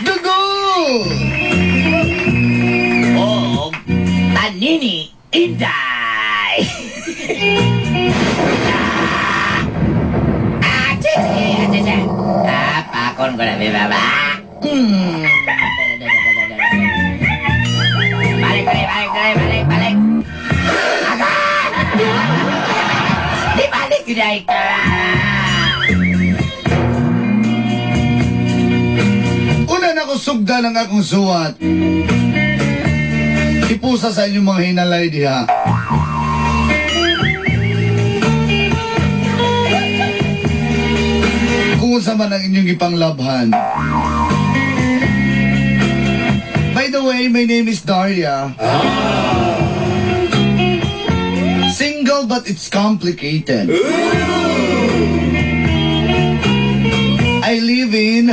Dugo! O Tanini Inday. Ah, chichi, ah, chichi. Ah, pakon ko na, baba. Balik, balik, balik, balik, balik, balik. Aga! Di balik, Inday ka. Una na ko sugdan ang akong suwat. Ipusa sa inyong mga hinalay diha. Kung unsa man ang inyong ipanglabhan. By the way, my name is Daria. Single but it's complicated. I live in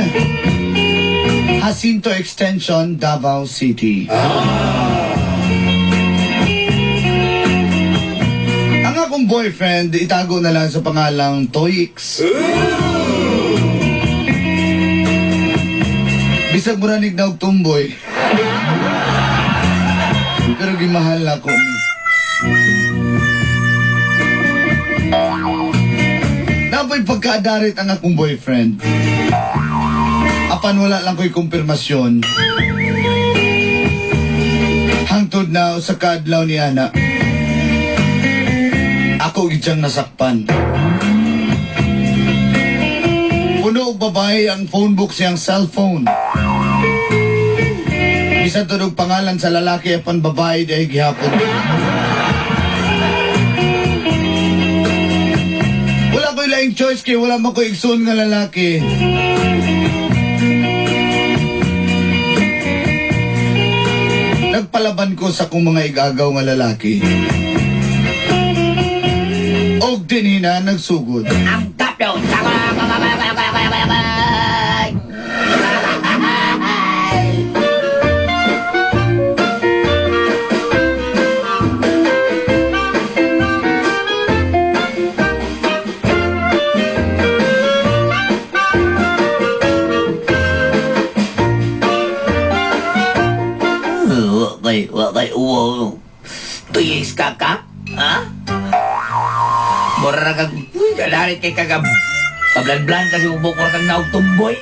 Jacinto Extension, Davao City. Ang akong boyfriend, itago na lang sa pangalang Toyix. Bisag muranig na og tumboy. Pero gimahal ako ni. Napoy pagkaadarit ang akong boyfriend. Apan wala lang ko'y kumpirmasyon. Hangtod na sa kaadlaw ni Ana. Ako gid siyang nasakpan. Puno og babae ang phone book siyang cellphone. Bisan tunog pangalan sa lalaki apan babae dahil gihapon. Wala ko'y laing choice kay wala man ko'y igsoon nga lalaki. Nagpalaban ko sa akong mga igagaw nga lalaki. Og dinhi na nagsugod. Ang tapyo. Wakay, wakay, uwo. Tuyis ka ka? Ha? Mura na kag, uy, kalarit kay kagab. Kablan-blan kasi ubok ko kang naog tumboy.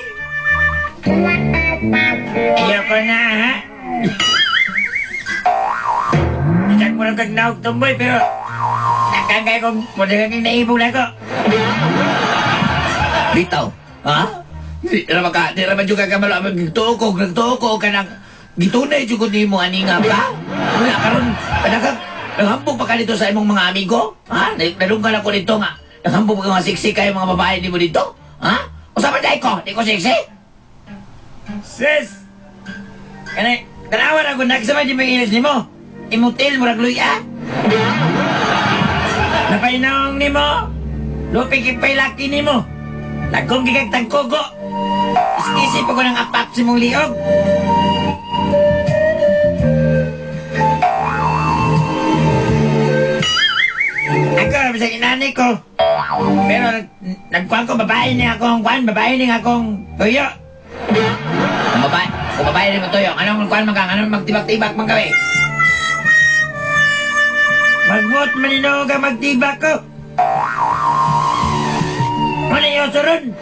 Ayoko na, ha? Isang mo kag naog tumboy, pero nakangay kong muna kang naibog na ko. Bitaw, ha? Di ra maka, di ra man juga ka malo, nagtuo ko, nagtuo ko ka ng gitunay jud ko nimo ani nga ba? Wala karon, kanang naghambog pa ka dito sa imong mga amigo? Ha? Nadunggan ako dito nga. Naghambog pa ka nga siksi kayo mga babae nimo dito? Ha? Usa man dai ko, di ko siksi? Sis! Kani, tanawa na ko nagsama di mga nimo. Imutil murag luya. Napainawang nimo. Lupig ipay laki nimo. Lagkong gigag tagkugo. Isip ko ng apak sa imong liog. Ako, bisag inani ko. Pero nagkuhan ko, babae niya akong kuhan, babae niya akong tuyo. Kung babae, kung babae niya mo tuyo, anong kuhan man kang, anong magtibak-tibak man kami? Magbuot maninog ang magtibak ko. Muna yung suron.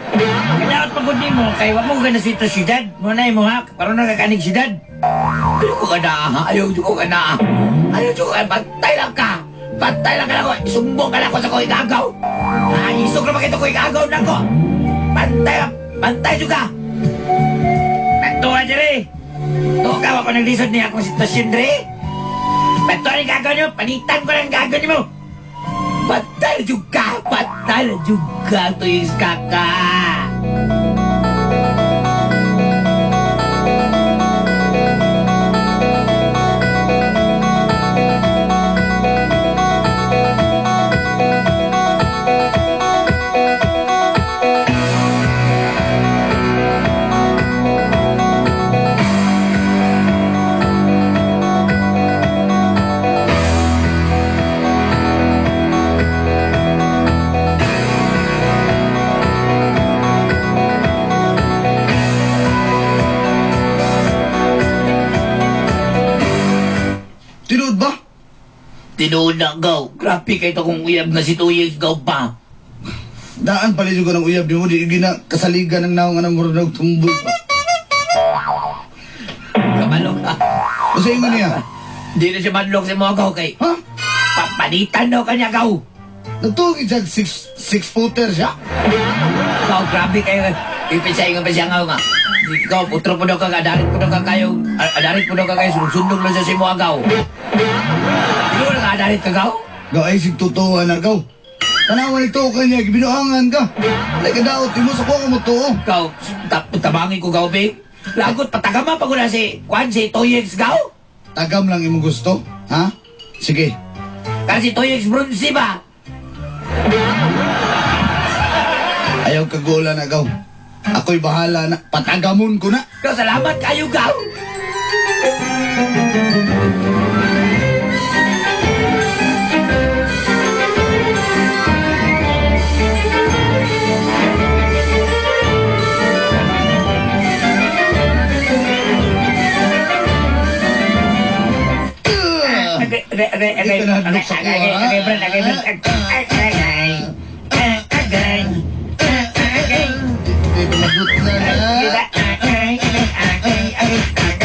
Kailangan pagod mo, kay wa mo ka na sito siyudad. Muna mo ha, karon na kakanig siyudad. Ayaw ko ka na, ayaw ko ka na. Ayaw ko ka, bantay lang ka. Bantay lang ka na ko, isumbong ka na ako sa ko igagaw. Ah, isog na makita ko igagaw na ko. Bantay, bantay juga. Nagtuwa diri. Tukaw ako naglisod niya akong sitwasyon diri. Bantay ang gagaw niyo, panitan ko lang gagaw niyo. Bantay juga, bantay juga tuyis kaka. Tinuod na, gaw. Grabe kay to kung uyab nga si Tuyes, gaw pa. Daan pala ko ng uyab nimo di gina kasaligan ng naong anang murag tumboy pa. Kabalo ka. Usa ingon niya? Di na siya madlok sa mga gaw kay. Ha? Papanitan daw kanya, gaw. Nagtuog siya 6 footer siya. Gaw, grabe kayo. Ipin siya, ingon pa siya nga. Ikaw, putro po daw ka, adarit po daw ka kayo. Adarit po daw ka kayo, sundog lang siya sa imo gaw. Hindi mo na adarit ka, gaw? Gaw ay sig totoo na gaw. Tanawan ito kanya gibinuangan ka. Wala ka daot imo sa kuha ka mo tuo. Gaw, tabangin ko, gaw, babe. Lagot, patagama pa ko na si Kwan, si Toyex, gaw. Tagam lang imong gusto, ha? Sige. Kasi si Toyex Brunsi ba? Ayaw kagula na gaw. Ako'y bahala na. Patagamon ko na. Gaw, salamat kayo, gaw. Agay, agay, agay, agay, Hindi ka nahadlok sa agay, kuha, ha? agay, agay, agay, agay, agay, agay, agay, agay. Hindi ka magut na na. Agay, agay, agay, agay, agay,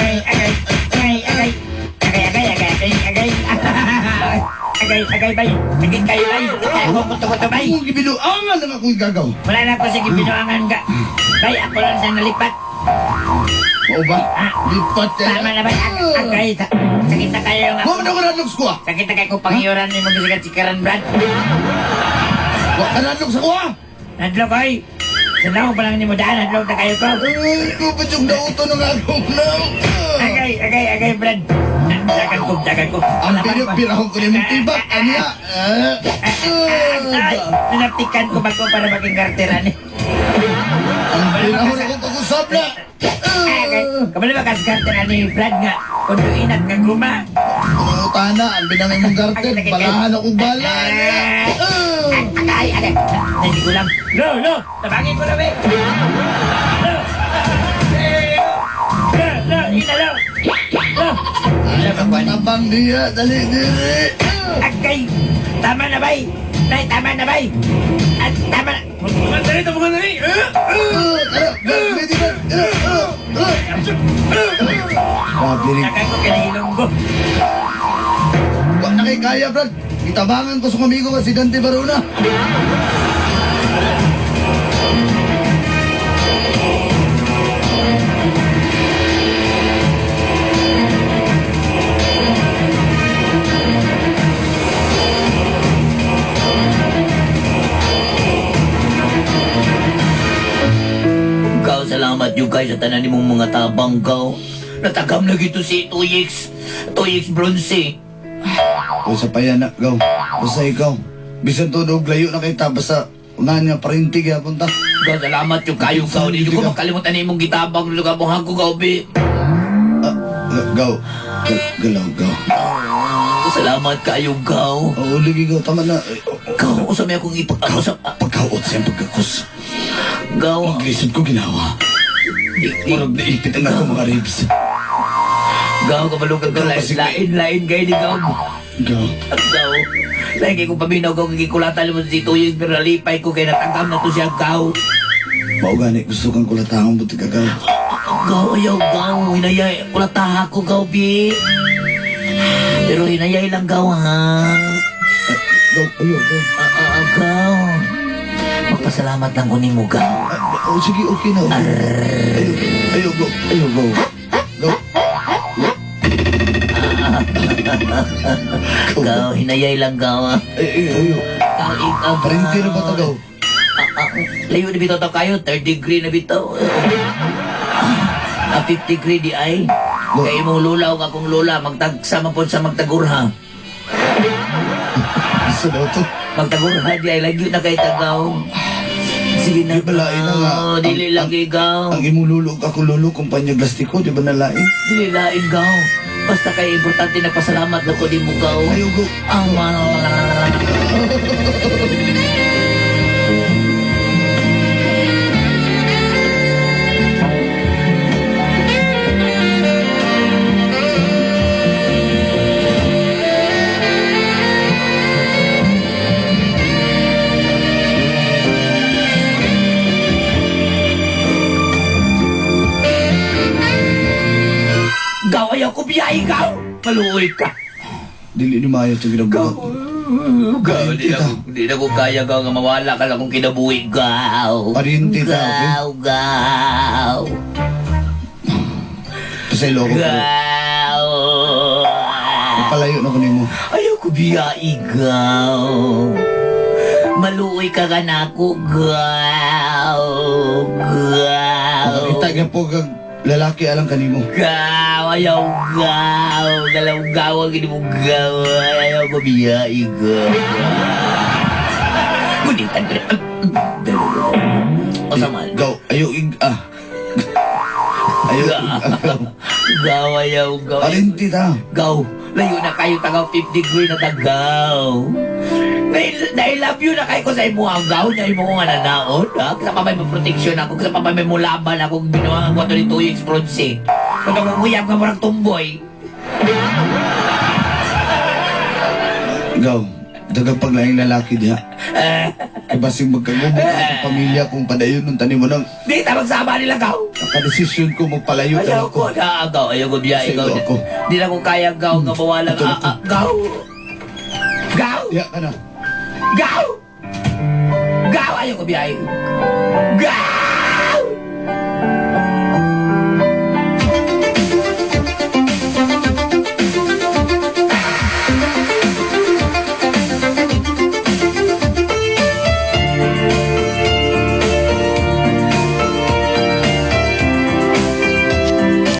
agay, agay, agay, agay, agay, agay, agay, agay, agay, bay. Sakit kayo, bay. Ako, kuto-kuto, bay. Akong gibinuangan ang akong gagaw. Wala na ako sa gibinuangan ka. Bay, ako lang siyang nalipat. Mao ba? Ah. Lipat ka. Tama na, bay. Agay, sakit na kayo nga. Wa man ako nahadlok sa kuha. Sakit na kayo kung pangiyuran ni mong gisikat-sikaran, Brad. Wa ka nahadlok sa kuha. Nadlok, oy. Sa naong pa lang ni mo daan, nadlok na kayo ko. Ay, ko pa yung dauto ng akong naong. Agay, agay, agay, Brad. Dagan ko, dagan ko. Ang pirahon ko ni mong tibak. Anya. Ah. Ay, nanaptikan ko bago para maging kartera ni. Ang pirahon akong pag-usap na. Agay, kabalo ba kas kartera ni Brad nga? Kung inat nga guma. Tana, ang binangay mong garden. Balahan akong bala. Anya. Agay, agay. Hindi ko lang. No, no, tabangin ko na, be. No. Eh, no, no, ina, no. No. Ay, tabang niya. Dali, dali. Agay, tama na, bay. Nay, tama na, bay. At tama na. Mga dali, tabangan dali. Grabe rin. Dagan ko kinahilong ko. Wa na kay kaya, Brad. Itabangan ko sa amigo nga si Dante Barona. Gaw, salamat yung guys sa tanan nimong mga tabang, gaw. Natagam na gito si Tuyix. Tuyix Bronze. O sa payana, gaw. Basta ikaw. Bisan to og layo na kay ta basta unahan nga parinti gyapon ta. Gaw, salamat yung kayo, gaw. Di ko makalimutan na imong gitabang lugar mo ko, gaw, be. Ah, gaw. Galaw, gaw. Oh, salamat kayo, gaw. Oo, ligi gaw. Tama na. Eh, oh, Gaw, usa may akong ipag... Ano sa... Pagkaot siyang pagkakos. Gaw. Maglisod ko ginawa. Murag naipit ang akong mga ribs. Gaw, kabalo ka, gaw. Gaw, kasi- Lain, lain, kayo ni gaw. Gaw. Gaw. Lain kayo kong paminaw, gaw. Gikulatan mo si Tuyix, pero nalipay ko kay natagam na to siya, gaw. Mao gani gusto kang kulatahong buti ka gaw. Gaw, ayaw, gaw. Hinayay. Kulataha ko, gaw, bi. Pero hinayay lang, gaw, ha? Ah, gaw, ayaw, gaw. Ah, ah, ah, gaw. Magpasalamat lang ko nimo, gaw. Ah, oh, sige, okay na. Okay. Ayaw, ayaw, gaw. Ayaw, gaw. Gaw. Gaw. Gaw, hinayay lang, gaw. Ah. Ay, ay, ayaw. Gaw, ikaw, Parinti na ba ta, gaw? Ah, ah, layo na bitaw ta kayo. Third degree na bitaw. Ah, fifth degree di ay. Kay imong lola o akong lola, magtagsama po sa magtagurha. Isa daw to. Magtagurha di ay, lagyo na kay tagaw. Sige na. Di ba lain na nga? gaw. Dili lagi gaw. Ang imong lulo ug akong lulo, kumpanya plastiko, di ba nalain? Dili lain gaw. Basta kay importante nagpasalamat na ko di mo gaw. Ayaw, gaw. Ang mga Ayaw ko biyahe, gaw. Maluoy ka. Dili ni maayo itong Gaw. ginabuhat. Gaw, di na ko kaya, gaw, nga mawala ka lang kung kinabuhi, gaw. Pariente ta, okay? Gaw, gaw. Pasaylo ako pero Gaw. palayo na ko nimo. Ayaw ko biyahe, gaw. Maluoy ka ka na ako, gaw. Gaw. Makakita niya po kag lalaki alang kanimo. Gaw, ayaw gaw. Dalawang gaw ang mo gaw. Ayaw ko biyahe, gaw. Gunitan ko na. O samal. Gaw, ayaw ig ah. Ayaw ig ah. Gaw. Gaw, ayaw gaw. Parinti ta. Gaw, layo na kayo tagaw 5th degree na tagaw. Dahil love you na kayo ko sa imo ang gaw niya imo ko nga nanaon. Ha? Sa pa may protection ako, sa pa may mulaban ako, binuang ako ni Tuyix Bronze. Kung nangunguyab ka murag tumboy. Gaw, dagang paglaing lalaki diha. Eh, Kay basing magkagubot ang akong pamilya kung padayon nung tanim mo nang di ta magsama nila gaw. nakadesisyon ko magpalayo Ayaw talaga ko. ko na gaw, ayaw ko biya Sa ikaw. iyo ako. Di na ko kaya gaw nga mawala. Ito na Ah, ah, gaw. Gaw! Diha ka na. Gaw! Gaw! Ayaw ko biyahe. Gaw!